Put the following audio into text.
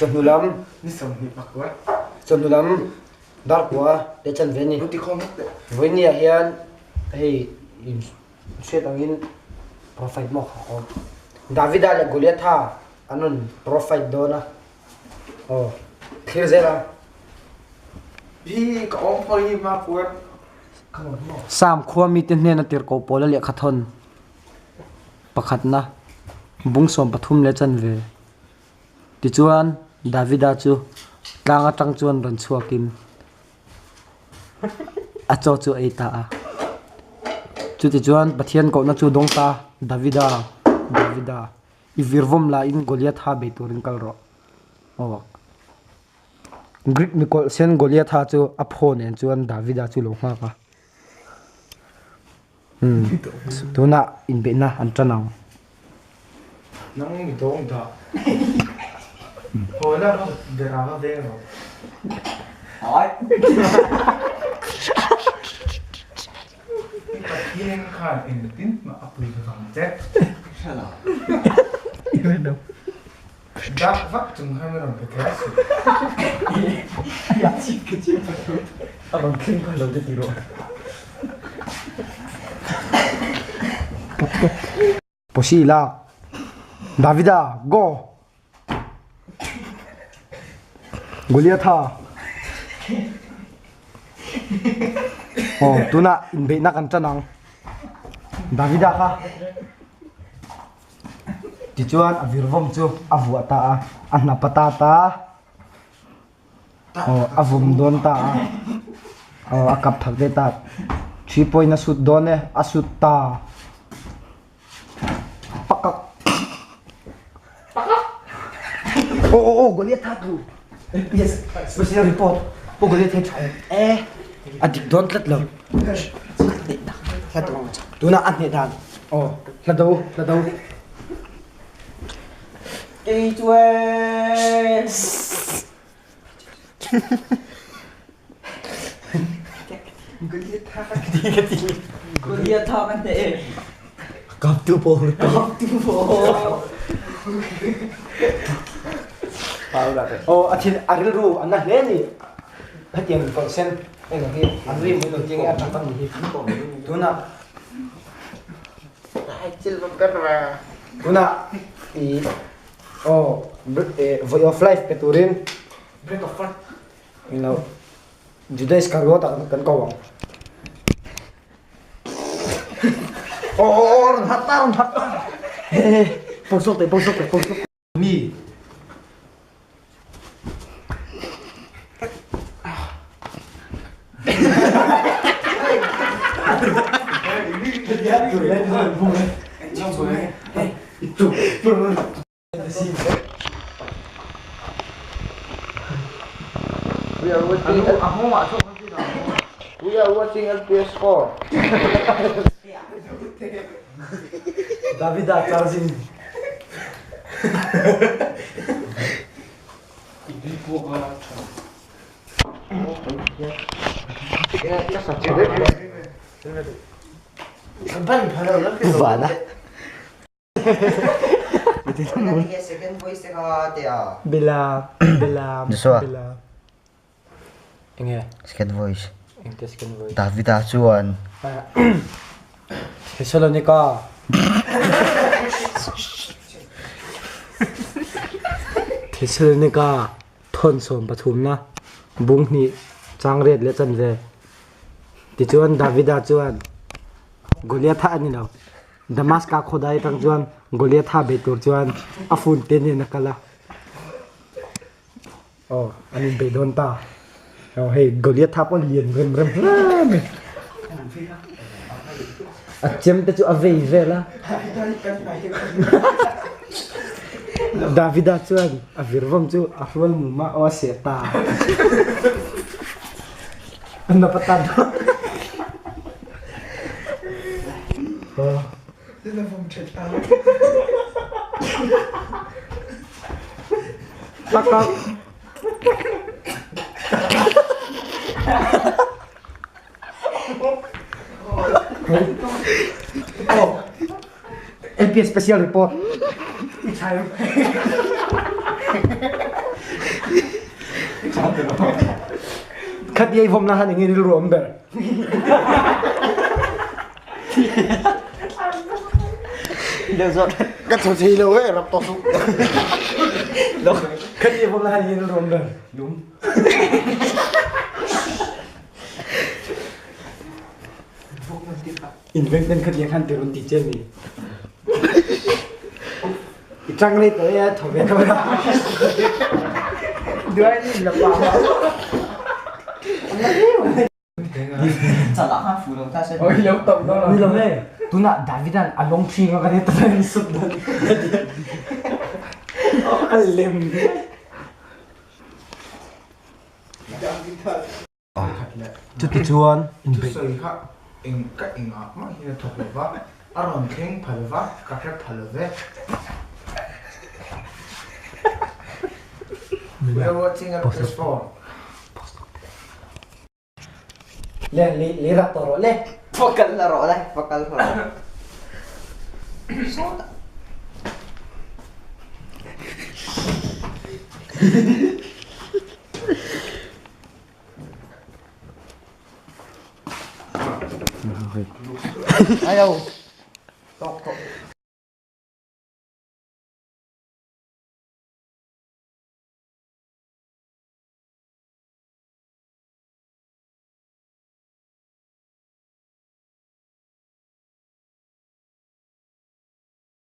Chawhnu lam Chawhnu lam dar kua leh chanve a ni. Vawiini ah hian hei hriat angin profile maw kha a awm. Davida leh Goliatha an rawn profile dawn a aw thlir zel ang. Sam khua mite hnena tirhkoh pawl a lehkha thawn pakhatna bung 13 leh chanve. Tichuan, Davida chu tlang atang chuan rawn chhuakin a chaw chu a ei ta a. Chutichuan, Pathian kohna chu dawng ta, Davida, Davida, i virvawm laiin Goliatha bei turin kal rawh. Aw. Greek mikawlh sen Goliatha chu a phaw nen chuan Davida chu lo nghak a. Umm tunah inbeihna an tan ang. Nang mi dawng dah. Haw la ber ang a veng rawh. I Pathian khan engtin mah a pui lovang che. Dak vak chung khan a rawn pe thei a si. A rawn thleng kha lo te ti rawh. Posi la. Davida, go! Goliatha. Aw, tunah inbeihna kan tan ang. Davida kha. Tichuan a virvawm chu a vuah ta a, a hnap a ta ta aw a vawm dawn ta a, aw a kap thak ve ta thi pawhin a sut dawn e a sut ta pakak aw aw aw Goliath tha tu yes special report aw Goliath hi tha e a dik dawn tlat lo. Tunah a hneh dan. Aw, hla do, hla do. Kei chu e. Goliath tha kan hneh e. Kaptu pawl. Kaptu pawl. Aw, a thin a rilru a na hle ni. Hetiang kawlhsen Heng hi an rim in lo tiang a tap a nih hi tunah tunah i aw voice of life pe turin englo Juda Iscariot ah kan ko ang aw aw aw rawn hat ta rawn hat ta he pawh zawk teh pawh zawk teh pawh zawk Mi. We are watching We are watching LPS 4. Davida charging. Vana. Bila bila Joshua. bila. Enge? Second voice. Engte second voice? Davida chuan. Thessalonica. Thessalonica thawn sawm pathumna bung hnih chang riat leh chanve. Tichuan Davida chuan Goliatha a ni lo. Damaska khuadai atang chuan Goliatha bei tur chuan a phone te nen a kal a. Aw, an inbei dawn ta. Aw hei Goliatha pawh lian rem rem hle mai. A chem te chu a vei vel a. Davida chuan a virvawm chu a hrual mum a, aw a seh ta. An napa ta dawn. Pakak. Oh. LP special report. Khat iai vawmna han eng rilru awm ber. Ka tho thei lo e rap tawh suh. Khat iai vawmna han eng rilru awm ber. Lum. Invent khat iang han ti run ti che mi. I tang lei tawh e tho ve tho la. Duai ni la pa. Oi lo tawp dawn Ni lo he. Tuna Davidan a long thi nga kan ta ni sup dan. A lem. Chuti chuan inbeih. Thusawi kha eng ka engah mah hian a thawk lo va, a rawn thleng phal va, ka hre phal lo ve. We are watching at PS4. Le le le rak tawh rawh le. Fakal la rawh le, fakal la rawh. Sawtah. Ayo. Tok tok.